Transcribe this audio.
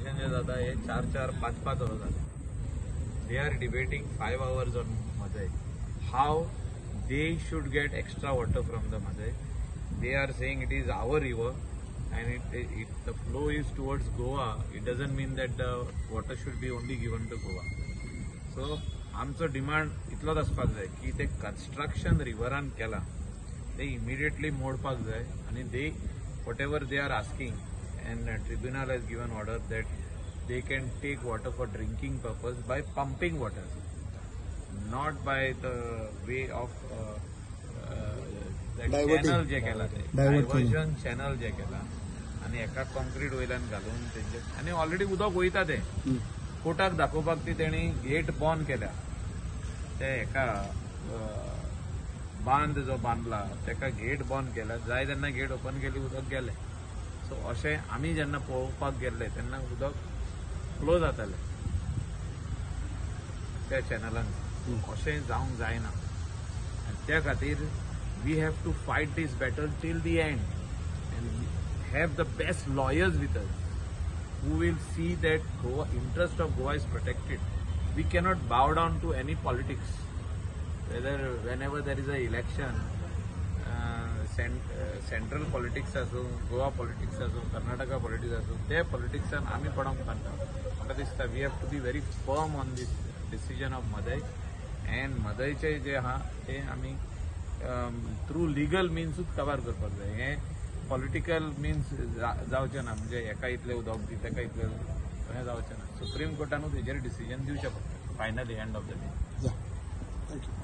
Discussion जे जाता हे 4 4 5 5 वरां जालें. They are debating 5 hours on Mhadei, how they should get extra water from the Mhadei. They are saying it is our river and it the flow is towards Goa. It doesn't mean that the water should be only given to Goa. So आमचो demand इतलोच आसपाक जाय की ते construction रिवरान केला ते immediately मोडपाक जाय आनी they whatever they are asking and tribunal has given order that they can take water for drinking purpose by pumping water, not by the way of channel जे केला ते डायवर्जन चॅनल जे केला आनी एका कॉन्क्रीट वयल्यान घालून तेंचे आनी ऑलरेडी उदक वयता ते कोर्टाक दाखोवपाक ती तेणी गेट बंद केल्या. ते एका बांद जो बांदला तेका गेट बंद केला, जाय तेन्ना गेट ओपन केली उदक गेलें. सो अशें आमी जेन्ना पळोवपाक गेल्ले तेन्ना उदक फ्लो जातालें त्या चॅनलान. अशें जावंक जायना आनी त्या खातीर we have to fight this battle till the end and have the best lawyers with us who will see that Goa, interest of Goa is protected. We cannot bow down to any politics. Whether whenever there is a election, central politics asu, Goa politics asu, Karnataka politics asu, ते politics आमी पडोंक पारना. म्हाका दिसता we have to be very firm on this decision of Mhadei and मदयचे जे आहा ते आमी through legal मिन्सूच cover करपाक जाय. हें पॉलिटिकल मिन्स जावचें ना, म्हणजे हेका इतलें उदक दी तेका इतलें हें जावचें ना. सुप्रीम कोर्टानूच हेजेर डिसिजन दिवचें पडटा finally end of the day. Thank you.